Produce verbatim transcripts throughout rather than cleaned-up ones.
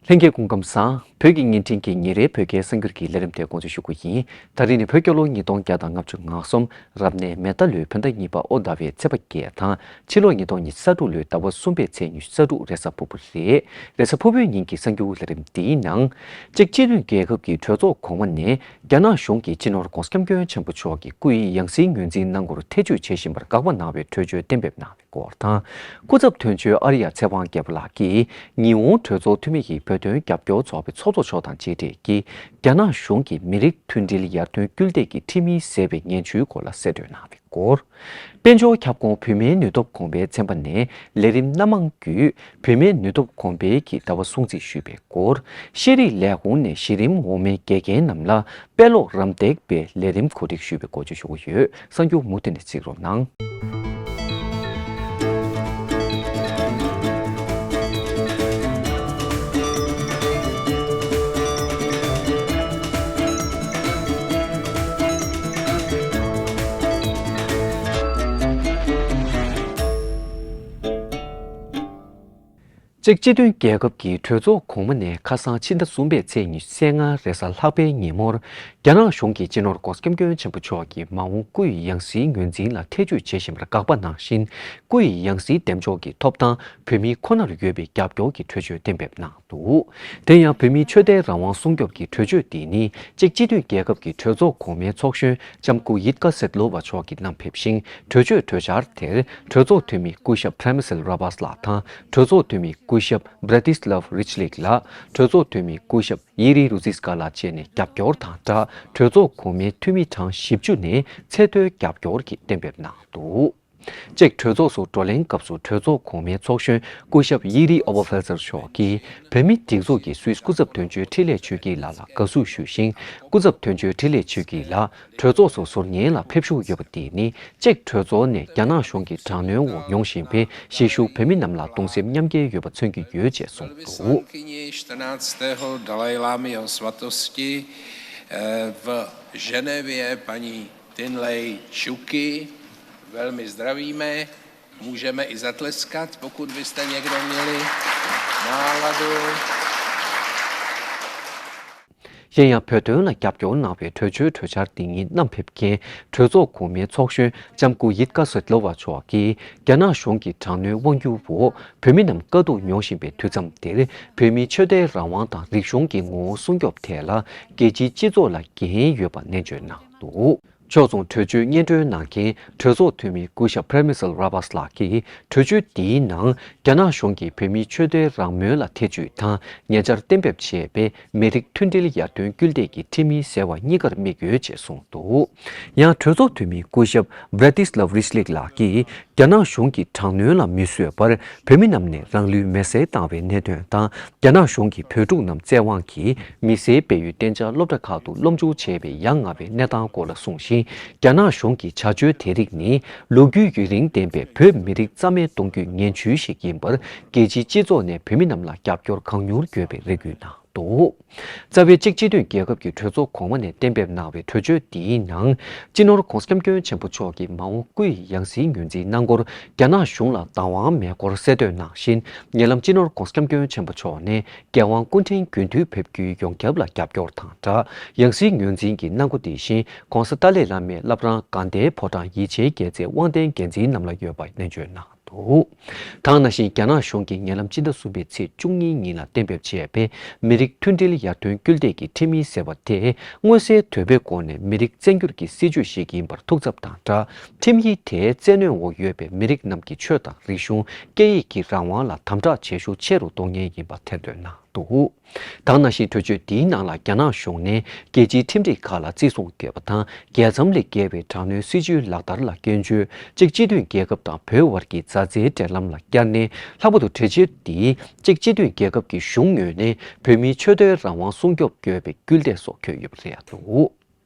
ལྷན་རྒྱས་སྐུ་ཁམས་བཟང་། བོད་ཀྱི་བརྙན་འཕྲིན་གྱི་ཉིན་རེའི་བོད་སྐད་གསར་འགྱུར་གྱི་ལས་རིམ་དེ་འགོ་འཛུགས་ཞུ་གི་ཡིན། ད་རེས་ནི་བོད་རྒྱལ་ལོ་ཉིས་སྟོང་བརྒྱ་དང་ལྔ་བཅུ་ང་གསུམ། རབ་གནས་མེ་རྟ་ལོའི་བོད་ཟླ་གཉིས་པ་ཨོ་ཟླ་བའི་ཚེས་པ་བརྒྱད་དང་། ཕྱི་ལོ་ཉིས་སྟོང་ཉི་ཤུ་རྩ་དྲུག་ལོའི་ཟླ་བ་གསུམ་པའི་ཚེས་ཉི་ཤུ་རྩ་དྲུག་རེས་གཟའ་ཕུར་བུ་རེད། རེས་གཟའ་ཕུར་བུའི་ཉིན་གྱི་གསར་འགྱུར་ལས་རིམ་འདིའི་ནང་། གཅིག་སྤྱི་མཐུན་རྒྱལ་ཁབ་ཀྱི་གྲོས་ཚོགས་གོང་མ་ནས་རྒྱ་ནག་གཞུང་གིས་སྤྱི་ནོར་༧གོང་ས་༧སྐྱབས་མགོན་ཆེན་པོ་མཆོག་གི་སྐུ་ཡི་ཡང་སྲིད་ངོས་འཛིན་གནང་སྐོར་ཐེ་བྱུས་བྱེད་བཞིན་པར་དགག་པ་གནང་བའི་གྲོས་ཆོད་གཏན་འབེབས་གནང་བའི་སྐོར་དང་། སྐུ་ཚབ་དོན་གཅོད་ཨར་ཡ་ཚེ་དབང་རྒྱལ་པོ་ལགས་ཀྱིས་ཉི་ཧོང་གྲོས་ཚོགས་འཐུས་མི་ཡི་བོད་དོན་རྒྱབ་སྐྱོར་ཚོགས་པའི་ཚོགས་གཙོ་མཆོག་དང་མཇལ་འཕྲད་ཀྱིས་རྒྱ་ནག་གཞུང་གིས་མི་རིགས་མཐུན་སྒྲིལ་ཡར་ཐོན་སྐུལ་འདེད་ཀྱི་ཁྲིམས་ཡིག་ཟེར་བའི་ངན་བྱུས་སྐོར་ལ་གསལ་སྟོན་གནང་བའི་སྐོར། དཔལ་འབྱོར་ཁྱབ་ཁོངས་བོད་མིའི་ནུས་སྟོབས་གོང་འཕེལ་ཚན་པ་ནས་ལས་རིམ་སྣ་མང་བརྒྱུད་བོད་མིའི་ནུས་སྟོབས་གོང་འཕེལ་གྱི་ཟླ་བ་སྲུང་བརྩི་ཞུས་པའི་སྐོར། ཤེས་རིག་ལས་ཁུངས་ནས་གཞི་རིམ་འོག་མའི་དགེ་རྒན་རྣམས་ལ་དཔེ་ཀློག་རམ་འདེགས་པའི་ལས་རིམ་གོ་སྒྲིག་ཞུས་པའི་སྐོར་བཅས་ཞུ་གི་ཡོད། གསར་འགྱུར་མུ་མཐུད་ནས་གཟིགས་རོགས་གནང་། གཅིག་སྤྱི་མཐུན་རྒྱལ་ཁབ་ཀྱི་གྲོས་ཚོགས་གོང་མ་ནས་ཁ་སང་ཕྱི་ཟླ་གསུམ་པའི་ཚེས་ཉི་ཤུ་རྩ་ལྔ་རེས་གཟའ་ལྷག་པའི་ཉིན་མོར། རྒྱ་ནག་གཞུང་གིས་སྤྱི་ནོར་༧གོང་ས་༧སྐྱབས་མགོན་ཆེན་པོ་མཆོག་གི་མ་འོངས་སྐུ་ཡི་ཡང་སྲིད་ངོས་འཛིན་ལ་ཐེ་བྱུས་བྱེད་བཞིན་པར་དགག་པ་གནང་བཞིན། སྐུ་ཡི་ཡང་སྲིད་འདེམས་འཇོག་གི་ཐོབ་ཐང་བོད་མི་ཁོ་ནར་ཡོད་པའི་རྒྱབ་སྐྱོར་གྱི་གྲོས་ཆོད་གཏན་འབེབས་གནང་འདུག་དེ་ཡང་བོད་མིའི་ཆོས་དད་རང་དབང་སྲུང་སྐྱོབ་ཀྱི་གྲོས་ཆོད་འདི་ནི་གཅིག་སྤྱི་མཐུན་རྒྱལ་ཁབ་ཀྱི་གྲོས་ཚོགས་གོང་མའི་ཚོགས་གཞོན་ལྕམ་སྐུ་ཡིད་དགའ་སེ་ཏློ་བ་མཆོག་གིས་བསྣམས་ཕེབས་ཤིང་། གྲོས་ཆོད་གྲོས་འཆར་དེར་གྲོས་ཚོགས་འཐུས་མི་སྐུ་ཞབས་Premysl Rabas་ལགས་དང་། གྲོས་ཚོགས་འཐུས་མི་སྐུ་ཞབས་Bratislav Rychlik་ལགས། གྲོས་ཚོགས་འཐུས་མི་སྐུ་ཞབས་Iri Ruzicka་ལགས་བཅས་ནས་རྒྱབ་སྐྱོར་དང་སྦྲགས། གྲོས་ཚོགས་གོང་མའི་འཐུས་མི་གྲངས་བཞི་བཅུ་ནས་ཚད་མཐོའི་རྒྱབ་སྐྱོར་གྱིས་གཏན་འབེབས་གནང་འདུག་གཅིག་གྲོས་ཚོགས་སུ་བགྲོ་གླེང་སྐབས་སུ་གྲོས་ཚོགས་གོང་མའི་ཚོགས་གཞོན་སྐུ་ཞབས་Iri Oberfelder་མཆོག་གིས། བོད་མིའི་སྒྲིག་འཛུགས་ཀྱི་སུད་སི་སྐུ་ཚབ་དོན་གཅོད་འཕྲིན་ལས་ཆོས་སྐྱིད་ལགས་ལ་དགའ་བསུ་ཞུས་ཤིང་། སྐུ་ཚབ་དོན་གཅོད་འཕྲིན་ལས་ཆོས་སྐྱིད་ལགས་གྲོས་ཚོགས་སུ་ཟུར་ཉན་ལ་ཕེབས་ཞུགས་ཡོད་པ་དེ་ནི། གཅིག་གྲོས་ཚོགས་ནས་རྒྱ་ནག་གཞུང་གི་དྲག་གནོན་འོག་མྱོང་བཞིན་པའི་གཞིས་བཞུགས་བོད་མི་རྣམས་ལ་གདུང་སེམས་མཉམ་སྐྱེད་ཡོད་པ་མཚོན་གྱི་ཡོད་ཅེས་གསུངས་འདུག Вyslankyni čtrnáctého Dalajlámy jeho svatosti, eh, v Ženevě, paní Tinley Chuky, velmi zdravíme. Můžeme i zatleskat, pokud byste někdo měli náladu. གཞན་ཡང་བོད་དོན་ལ་རྒྱབ་སྐྱོར་གནང་བའི་གྲོས་ཆོད་གྲོས་འཆར་འདི་ཉིད་བསྣམས་ཕེབས་མཁན་གྲོས་ཚོགས་གོང་མའི་ཚོགས་གཞོན་ལྕམ་སྐུ་ཡིད་དགའ་སེ་ཏློ་བ་མཆོག་གིས། རྒྱ་ནག་གཞུང་གི་དྲག་གནོན་དབང་སྒྱུར་འོག་བོད་མི་རྣམས་དཀའ་སྡུག་མྱོང་བཞིན་པའི་དུས་མཚམས་འདིར། བོད་མིའི་ཆོས་དད་རང་དབང་དང་རིག་གཞུང་གི་ངོ་བོ་སྲུང་སྐྱོབ་ཐད་ལ་རྒྱལ་སྤྱིའི་སྤྱི་ཚོགས་ལ་འགན་ཡོད་པ་ནན་བརྗོད་གནང་འདུག་ཕྱོགས་མཚུངས་གྲོས་ཆོད་སྙན་སྒྲོན་གནང་མཁན་གྲོས་ཚོགས་འཐུས་མི་སྐུ་ཞབས་Premysl Rabas་ལགས་ཀྱིས། གྲོས་ཆོད་འདིའི་ནང་རྒྱ་ནག་གཞུང་གིས་བོད་མིའི་ཆོས་དད་རང་མོས་ལ་ཐེ་བྱུས་དང་ཉེ་ཆར་གཏན་འབེབས་བྱས་པའི་མི་རིགས་མཐུན་སྒྲིལ་ཡར་ཐོན་སྐུལ་འདེད་ཀྱི་ཁྲིམས་ཡིག་ཟེར་བ་གཉིས་ཀར་དམིགས་ཡོད་ཅེས་གསུངས་འདུག་ཡང་གྲོས་ཚོགས་འཐུས་མི་སྐུ་ཞབས་Bratislav Rychlik་ལགས་ཀྱིས། རྒྱ་ནག་གཞུང་གི་དྲག་གནོན་ལ་མི་བཟོད་པར་བོད་མི་རྣམས་ནས་རང་ལུས་མེར་སྲེག་བཏང་བའི་གནད་དོན་དང་། རྒྱ་ནག་གཞུང་གི་བོད་ཕྲུག་རྣམས་བཙན་དབང་གིས་མི་སེར་སྤེལ་ཡུལ་གཏན་འཇགས་སློབ་གྲྭ་ཁག་ཏུ་སློབ་འཇུག་བྱས་པའི་ཡ་ང་བའི་གནས་སྟངས་སྐོར་ལ་གསུངས་ཤིང་། རྒྱ་ནག་གཞུང་གི་བྱ་སྤྱོད་དེ་རིགས་ནི་ལོ་རྒྱུས་ཡུན་རིང་ལྡན་པའི་བོད་མི་རིགས་རྩ་མེད་གཏོང་རྒྱུའི་ངན་བྱུས་ཤིག་ཡིན་པར། རྒྱལ་སྤྱིའི་སྤྱི་ཚོགས་ནས་བོད་མི་རྣམས་ལ་རྒྱབ་སྐྱོར་གང་མྱུར་དགོས་པའི་རེ་སྐུལ་གནང་འདུག་རྩ་བའི་གཅིག་སྤྱི་མཐུན་རྒྱལ་ཁབ་ཀྱི་གྲོས་ཚོགས་གོང་མ་ནས་གཏན་འབེབས་གནང་བའི་གྲོས་ཆོད་འདིའི་ནང་། སྤྱི་ནོར་༧གོང་ས་༧སྐྱབས་མགོན་ཆེན་པོ་མཆོག་གི་མ་འོངས་སྐུ་ཡི་ཡང་སྲིད་ངོས་འཛིན་གནང་སྐོར་རྒྱ་ནག་གཞུང་ལ་བདག་དབང་མེད་སྐོར་གསལ་སྟོན་གནང་བཞིན། ཉེ་ལམ་སྤྱི་ནོར་༧གོང་ས་༧སྐྱབས་མགོན་ཆེན་པོ་མཆོག་ནས་རྒྱལ་དབང་སྐུ་ཕྲེང་རྒྱུན་མཐུད་ཕེབས་རྒྱུའི་ཡོངས་ཁྱབ་ལ་རྒྱབ་སྐྱོར་དང་སྦྲགས། ཡང་སྲིད་ངོས་འཛིན་གྱི་གནང་སྒོ་དེ་བཞིན་༧གོང་ས་ཏཱ་ལའི་བླ་མའི་བླ་བྲང་དགའ་ལྡན་ཕོ་བྲང་ཡིད་ཆེས་རྒྱལ་མཚན་དབང་ལྡན་རྒྱལ་མཚན་རྣམས་ལ་ཡོད་པ་ནན་བརྗོད་གནང་འདུག་ད་ག་ནང་བཞིན་རྒྱ་ནག་གཞུང་གིས་ཉེ་ལམ་སྤྱི་ཟླ་གསུམ་པའི་ཚེས་བཅུ་གཉིས་ཉིན་ལ་གཏན་འབེབས་བྱས་པའི་མི་རིགས་མཐུན་སྒྲིལ་ཡར་ཐོན་སྐུལ་འདེད་ཀྱི་ཁྲིམས་ཡིག་ཟེར་བ་དེ། མངོན་གསལ་དོད་པོའི་སྒོ་ནས་མི་རིགས་བཙན་སྒྱུར་གྱི་སྲིད་བྱུས་ཤིག་ཡིན་པར་ཐུགས་འཚབ་དང་སྦྲགས། ཁྲིམས་ཡིག་དེའི་བཙན་གནོན་འོག་ཡོད་པའི་མི་རིགས་རྣམས་ཀྱི་ཆོས་དང་རིག་གཞུང་། སྐད་ཡིག་གི་རང་དབང་ལ་དམ་དྲག་བྱེད་ཤུགས་ཆེ་རུ་གཏོང་མཁན་ཡིན་པ་ཐེར་འདོན་གནང་འདུག་ད་ག་ནང་བཞིན་གྲོས་ཆོད་འདིའི་ནང་ལ་རྒྱ་ནག་གཞུང་ནས་རྒྱལ་སྤྱིའི་ཁྲིམས་སྒྲིག་ཁག་ལ་བརྩི་སྲུང་དགོས་པ་དང་། རྒྱལ་མཚམས་ལས་བརྒལ་བའི་དྲག་གནོན་སྲིད་བྱུས་ལག་བསྟར་ལ་སྐྱོན་བརྗོད། གཅིག་སྤྱི་མཐུན་རྒྱལ་ཁབ་དང་བོད་དབར་གྱི་མཛའ་བརྩེའི་འབྲེལ་ལམ་ལ་བསྐྱར་ནན། ལྷག་པར་དུ་གྲོས་ཆོད་འདིས་གཅིག་སྤྱི་མཐུན་རྒྱལ་ཁབ་ཀྱི་གཞུང་ངོས་ནས་བོད་མིའི་ཆོས་དད་རང་དབང་སྲུང་སྐྱོབ་དགོས་པའི་སྐུལ་འདེད་སོགས་བཀོད་ཡོད་པ་རེད་འདུག་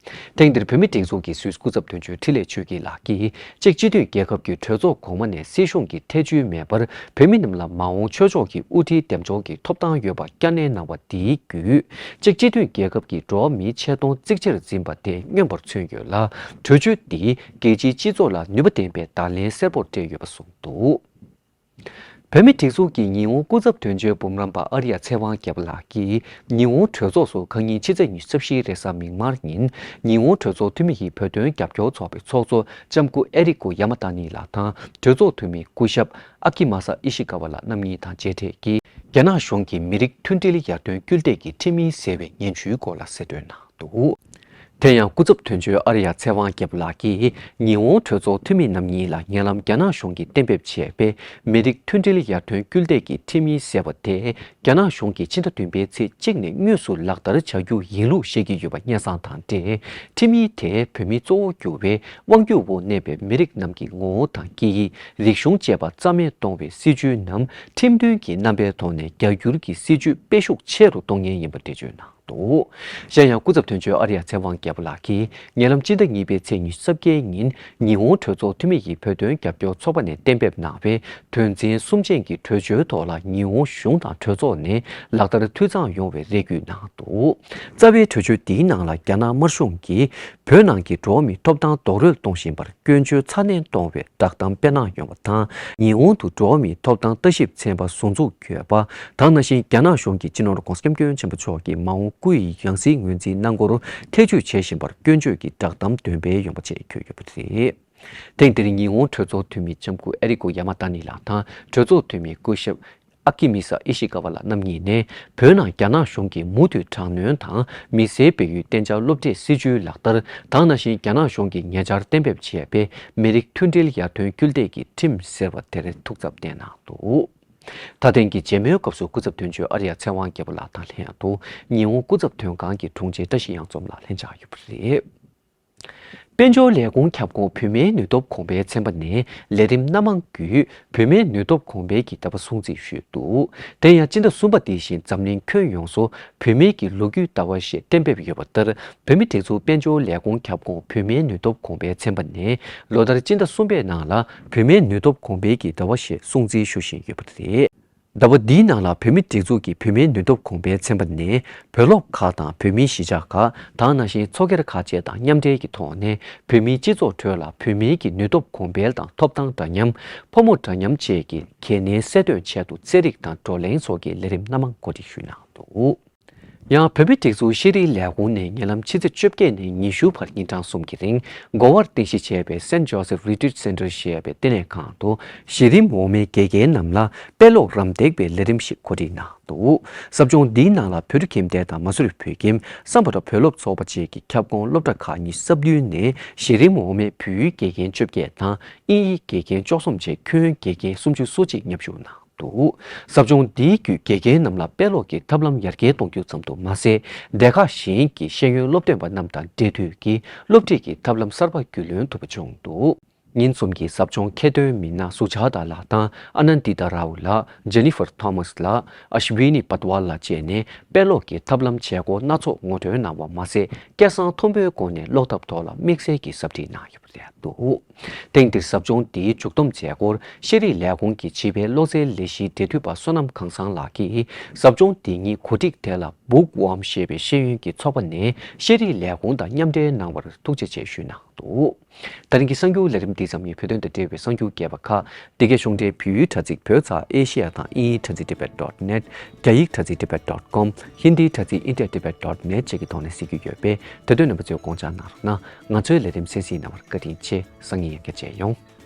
ཐེངས་འདིར་བོད་མིའི་སྒྲིག་འཛུགས་ཀྱི་སུད་སི་སྐུ་ཚབ་དོན་གཅོད་འཕྲིན་ལས་ཆོས་སྐྱིད་ལགས་ཀྱིས། གཅིག་སྤྱི་མཐུན་རྒྱལ་ཁབ་ཀྱི་གྲོས་ཚོགས་གོང་མ་ནས་སྲིད་གཞུང་གི་ཐེ་བྱུས་མེད་པར་བོད་མི་རྣམས་ལ་མ་འོངས་ཆོས་ཕྱོགས་ཀྱི་དབུ་ཁྲིད་འདེམས་འཇོག་གི་ཐོབ་ཐང་ཡོད་པ་བསྐྱར་ནན་གནང་བ་འདིའི་བརྒྱུད། གཅིག་སྤྱི་མཐུན་རྒྱལ་ཁབ་ཀྱི་འགྲོ་བ་མིའི་ཆེ་མཐོང་གཙིགས་ཆེར་འཛིན་པ་དེ་མངོན་པར་མཚོན་ཡོད་ལ། གྲོས་ཆོད་འདིས་རྒྱལ་སྤྱིའི་སྤྱི་ཚོགས་ལ་ནུས་པ་ལྡན་པའི་བརྡ་ལན་གསལ་པོར་སྤྲད་ཡོད་པ་གསུངས་འདུག་བོད་མིའི་སྒྲིག་འཛུགས་ཀྱི་ཉི་ཧོང་སྐུ་ཚབ་དོན་གཅོད་འབུམ་རམས་པ་ཨ་རི་ཡ་ཚེ་དབང་རྒྱལ་པོ་ལགས་ཀྱིས་ཉི་ཧོང་གྲོས་ཚོགས་སུ་ཁ་ཉིན་ཕྱི་ཚེས་ཉི་ཤུ་རྩ་བཞིའི་རེས་གཟའ་མིག་དམར་ཉིན་ཉི་ཧོང་གྲོས་ཚོགས་འཐུས་མི་ཡི་བོད་དོན་རྒྱབ་སྐྱོར་ཚོགས་པའི་ཚོགས་གཙོ་ལྕམ་སྐུ་ཨེ་རི་ཀོ་ཡ་མ་ཏ་ནི་ལགས་དང་གྲོས་ཚོགས་འཐུས་མི་སྐུ་ཞབས་ཨ་ཀི་མ་ས་ཨི་ཤི་ཀ་ཝ་ལགས་རྣམ་གཉིས་དང་མཇལ་འཕྲད་ཀྱིས། རྒྱ་ནག་གཞུང་གིས་མི་རིགས་མཐུན་སྒྲིལ་ཡར་ཐོན་སྐུལ་འདེད་ཀྱི་ཁྲིམས་མིང་ཟེར་བའི་སྙན་ཞུའི་སྐོར་ལ་གསལ་སྟོན་གནང་འདུག། དེ་ཡང་སྐུ་ཚབ་དོན་གཅོད་ཨ་རི་ཡ་ཚེ་དབང་རྒྱལ་པོ་ལགས་ཀྱིས་ཉི་ཧོང་གྲོས་ཚོགས་འཐུས་མི་རྣམ་གཉིས་ལ་ཉེ་ལམ་རྒྱ་ནག་གཞུང་གིས་གཏན་འབེབས་བྱས་པའི་མི་རིགས་མཐུན་སྒྲིལ་ཡར་ཐོན་སྐུལ་འདེད་ཀྱི་ཁྲིམས་ཡིག་ཟེར་བ་དེ་རྒྱ་ནག་གཞུང་གིས་ཕྱི་ཟླ་བདུན་པའི་ཚེས་གཅིག་ནས་དངོས་སུ་ལག་བསྟར་བྱ་རྒྱུ་ཡིན་ལུགས་བཤད་ཀྱི་ཡོད་པ་སྙན་སེང་དང་འབྲེལ། ཁྲིམས་ཡིག་དེས་བོད་མིའི་གཙོ་བོ་གྱུར་བའི་དབང་སྒྱུར་འོག་གནས་པའི་མི་རིགས་རྣམས་ཀྱི་ངོ་བོ་དང་སྐད་ཡིག་རིག་གཞུང་བཅས་པ་རྩ་མེད་གཏོང་བའི་སྲིད་ཇུས་རྣམས་ཁྲིམས་མཐུན་གྱི་རྣམ་པའི་ཐོག་ནས་རྒྱ་སྒྱུར་གྱི་སྲིད་ཇུས་སྤེལ་ཤུགས་ཆེ་རུ་གཏོང་མཁན་ཡིན་པ་འགྲེལ་བརྗོད་གནང་འདུག། གཞན་ཡང་སྐུ་ཚབ་དོན་གཅོད་ཨ་རི་ཡ་ཚེ་དབང་རྒྱལ་པོ་ལགས་ཀྱིས་ཉེ་ལམ་སྤྱི་ཟླ་གཉིས་པའི་ཚེས་ཉི་ཤུ་རྩ་བརྒྱད་ཉིན་ཉི་ཧོང་གྲོས་ཚོགས་འཐུས་མི་ཡི་བོད་དོན་རྒྱབ་སྐྱོར་ཚོགས་པ་ནས་གཏན་འབེབས་གནང་བའི་དོན་ཚན་གསུམ་ཅན་གྱི་གྲོས་ཆོད་ཐོག་ལ་ཉི་ཧོང་གཞུང་དང་གྲོས་ཚོགས་ནས་ལག་བསྟར་འཐུས་ཚང་ཡོང་བའི་རེ་སྐུལ་གནང་འདུག། རྩ་བའི་གྲོས་ཆོད་འདིའི་ནང་ལ་རྒྱ་ནག་དམར་གཞུང་གིས་བོད་ནང་གི་འགྲོ་བ་མིའི་ཐོབ་ཐང་རྡོག་རོལ་གཏོང་བཞིན་པར་སྐྱོན་བརྗོད་ཚ་ནན་གཏོང་བའི་བསྒྲགས་གཏམ་སྤེལ་གནང་ཡོང་བ་དང་། ཉི་ཧོང་དུ་འགྲོ་བ་མིའི་ཐོབ་ཐང་ལྟ་ཞིབ་ཚན་པ་ཟུར་འཛུགས་དགོས་པ་དང་། ནང་བཞིན་རྒྱ་ནག་གཞུང་གིས་སྤྱི་ནོར་༧གོང་ས་༧སྐྱབས་མགོན་ཆེན་པོ་མཆོག་གི་མ་འོངས་སྐུ་ཡི་ཡང་སྲིད་ངོས་འཛིན་གནང་སྐོར་ཐེ་བྱུས་བྱེད་བཞིན་པར་སྐྱོན་བརྗོད་ཀྱི་བསྒྲགས་གཏམ་འདོན་སྤེལ་ཡོང་བ་བཅས་འཁོད་ཡོད་པ་རེད། ཐེངས་འདིར་ཉི་ཧོང་གྲོས་ཚོགས་འཐུས་མི་ལྕམ་སྐུ་ཨེ་རི་ཀོ་ཡ་མ་ཏ་ནི་ལགས་དང་གྲོས་ཚོགས་འཐུས་མི་སྐུ་ཞབས་ཨ་ཀི་མི་ས་ཨི་ཤི་ཀ་ཝ་ལགས་རྣམ་གཉིས་ནས་བོད་ནང་རྒྱ་ནག་གཞུང་གིས་མུ་མཐུད་དྲག་གནོན་དང་མི་སེར་སྤེལ་ཡུལ་གཏན་འཇགས་སློབ་གྲྭའི་སྲིད་བྱུས་ལག་བསྟར་དང་། ནང་བཞིན་རྒྱ་ནག་གཞུང་གིས་ཉེ་ཆར་གཏན་འབེབས་བྱས་པའི་མི་རིགས་མཐུན་སྒྲིལ་ཡར་ཐོན་སྐུལ་འདེད་ཀྱི་ཁྲིམས་ཟེར་བ་དེར་ཐུགས་འཚབ་བསྟན་གནང་འདུག། ད་ཐེངས་ཀྱི་མཇལ་མོལ་སྐབས་སུ་སྐུ་ཚབ་དོན་གཅོད་ཨ་རི་ཡ་ཚེ་དབང་རྒྱལ་པོ་ལགས་དང་ལྷན་དུ་ཉི་ཧོང་སྐུ་ཚབ་དོན་ཁང་གི་དྲུང་ཆེ་བཀྲ་ཤིས་གཡང་འཛོམས་ལགས་ལྷན་བཅར་ཡོད་པ་རེད། དཔལ་འབྱོར་ལས་ཁུངས་ཁྱབ་ཁོངས་བུད་མེད་ནུས་སྟོབས་གོང་འཕེལ་ཚན་པ་ནས་ལས་རིམ་སྣ་མང་བརྒྱུད་བུད་མེད་ནུས་སྟོབས་གོང་འཕེལ་གྱི་ཟླ་བ་སྲུང་བརྩི་ཞུས་འདུག། དེ་ཡང་སྤྱི་ཟླ་གསུམ་པ་འདི་བཞིན་འཛམ་གླིང་ཁྱོན་ཡོངས་སུ་བུད་མེད་ཀྱི་ལོ་རྒྱུས་ཟླ་བ་ཞེས་གཏན་འབེབས་ཡོད་པ་ལྟར། བོད་མིའི་སྒྲིག་འཛུགས་དཔལ་འབྱོར་ལས་ཁུངས་ཁྱབ་ཁོངས་བུད་མེད་ནུས་སྟོབས་གོང་འཕེལ་ཚན་པ་ནས་ལོ་ལྟར་སྤྱི་ཟླ་གསུམ་པའི་ནང་ལ་བུད་མེད་ནུས་སྟོབས་གོང་འཕེལ་གྱི་ཟླ་བ་ཞེས་སྲུང་བརྩི་ཞུ་བཞིན་ཡོད་པ་རེད། ཟླ་བ་འདིའི་ནང་ལ་བོད་མིའི་སྒྲིག་འཛུགས་ཀྱི་བུད་མེད་ནུས་སྟོབས་གོང་འཕེལ་ཚན་པ་ནས་བོད་སློབ་ཁག་དང་བོད་མིའི་གཞིས་ཆགས་ཁག་དང་། ནང་བཞིན་ཚོགས་སྒེར་ཁག་བཅས་དང་མཉམ་འབྲེལ་གྱི་ཐོག་ནས་བོད་མིའི་སྤྱི་ཚོགས་ཁྲོད་ལ་བུད་མེད་ཀྱི་ནུས་སྟོབས་གོང་འཕེལ་དང་ཐོབ་ཐང་འདྲ་མཉམ། ཕོ་མོ་འདྲ་མཉམ་བཅས་ཀྱི་གལ་གནད་གསལ་སྟོན་ཆེད་དུ་རྩེད་རིགས་དང་བགྲོ་གླེང་སོགས་ཀྱི་ལས་རིམ་སྣ་མང་གོ་སྒྲིག་ཞུས་གནང་འདུག། ཡང་བོད་མིའི་སྒྲིག་འཛུགས་ཤེས་རིག་ལས་ཁུངས་ནས་ཉེ་ལམ་ཕྱི་ཚེས་བཅོ་བརྒྱད་ནས་ཉི་ཤུ་བར་ཉིན་གྲངས་གསུམ་གྱི་རིང་གོ་བར་རྟེན་གཞི་བྱས་པའི་Saint Joseph Retreat Center ཞེས་པའི་བསྟི་གནས་ཁང་དུ་གཞི་རིམ་འོག་མའི་དགེ་རྒན་རྣམས་ལ་དཔེ་ཀློག་རམ་འདེགས་པའི་ལས་རིམ་ཞིག་གོ་སྒྲིག་གནང་འདུག། ཟབ་སྦྱོང་འདིའི་ནང་ལ་བོད་ཕྲུག་ཁྱིམ་སྡེ་དང་མ་སུ་རི་བོད་ཁྱིམ། སམ་བྷོ་ཊ་བོད་སློབ་ཚོགས་པ་བཅས་ཀྱི་ཁྱབ་ཁོངས་སློབ་གྲྭ་ཁག་ཉི་ཤུ་རྩ་བདུན་ནས་གཞི་རིམ་འོག་མའི་བོད་ཡིག་དགེ་རྒན་བཅོ་བརྒྱད་དང་དབྱིན་ཡིག་དགེ་རྒན་བཅུ་གསུམ་བཅས་ཁྱོན་དགེ་རྒན་སུམ་ཅུ་སོ་གཅིག་མཉམ་ཞུགས་གནང་འདུག། ཟབ་སྦྱོང་འདིའི་བརྒྱུད་དགེ་རྒན་རྣམས་ལ་དཔེ་ཀློག་གི་ཐབས་ལམ་ཡར་རྒྱས་གཏོང་རྒྱུ་ཙམ་དུ་མ་ཟད། སྡེ་ཁག་གཞན་གྱི་ཤེས་ཡོན་སློབ་སྟོན་པ་རྣམས་དང་འབྲེལ་མཐུད་ཀྱིས་སློབ་ཁྲིད་ཀྱི་ཐབས་ལམ་གསར་པ་རྒྱུས་ལོན་ཐུབ་པ་བྱུང་འདུག། ཉིན་གསུམ་གྱི་ཟབ་སྦྱོང་ཁྱད་ཐོན་མི་སྣ་སུ་ཇཱ་ཏཱ་ལགས་དང་ཨ་ནན་དི་ཏཱ་རའུ་ལགས། ཇེ་ནི་ཧྥར་ཐོ་མཱས་ལགས། ཨ་ཤ་ཝི་ནི་པད་ཝལ་ལགས་བཅས་ནས་དཔེ་ཀློག་གི་ཐབས་ལམ་བྱེད་སྒོ་སྣ་ཚོགས་ངོ་སྤྲོད་གནང་བ་མ་ཟད། སྐད་གསང་མཐོན་པོའི་སྒོ་ནས་ཀློག་ཐབས་ཐོག་ལ་དམིགས་བསལ་གྱི་ཟབ་ཁྲིད་གནང་ཡོད་པ་རེད་འདུག། ཐེངས་འདིར་ཟབ་སྦྱོང་འདིའི་མཇུག་བསྡོམས་མཛད་སྒོར་ཤེས་རིག་ལས་ཁུངས་ཀྱི་བྱིས་པའི་བློ་རྩེའི་ལས་གཞིའི་འབྲེལ་མཐུད་པ་བསོད་ནམས་གང་བཟང་ལགས་ཀྱིས་ཟབ་སྦྱོང་འདི་ཉིད་གོ་སྒྲིག་དེ་ལ་Bookworm ཞེས་པའི་ཤེས་ཡོན་གྱི་ཚོགས་པ་ནས་ཤེས་རིག་ལས་ཁུངས་དང་མཉམ་འབྲེལ་གནང་བར་ཐུགས་རྗེ་ཆེ་ཞུས་གནང་འདུག། ད་རིང་གི་གསར་འགྱུར་ལས་རིམ་འདི་ཙམ་ཡིན། བོད་དོན་དང་འབྲེལ་བའི་གསར་འགྱུར་རྒྱས་པ་ཁག་འདི་གའི་གཞུང་འབྲེལ་བོད་ཡིག་དྲ་ཚིགས་བོད་ཚ་ཨེ་ཤེ་ཡ་དང་དབྱིན་ཡིག་དྲ་ཚིགས་tibet dot net། རྒྱ་ཡིག་དྲ་ཚིགས་tibet dot com། ཧིན་དིའི་དྲ་ཚིགས་india tibet dot net བཅས་ཀྱི་ཐོག་ནས་གཟིགས་རྒྱུ་ཡོད་པས། དེ་དོན་རྣམ་པ་ཚོས་དགོངས་འཇགས་གནང་རོགས་གནང་། ང་ཚོའི་ལས་རིམ་གསན་གཟིགས་གནང་བར་བཀའ་དྲིན་ཆེ། སང་ཉིན་ཡང་བསྐྱར་མཇལ་ཡོང་།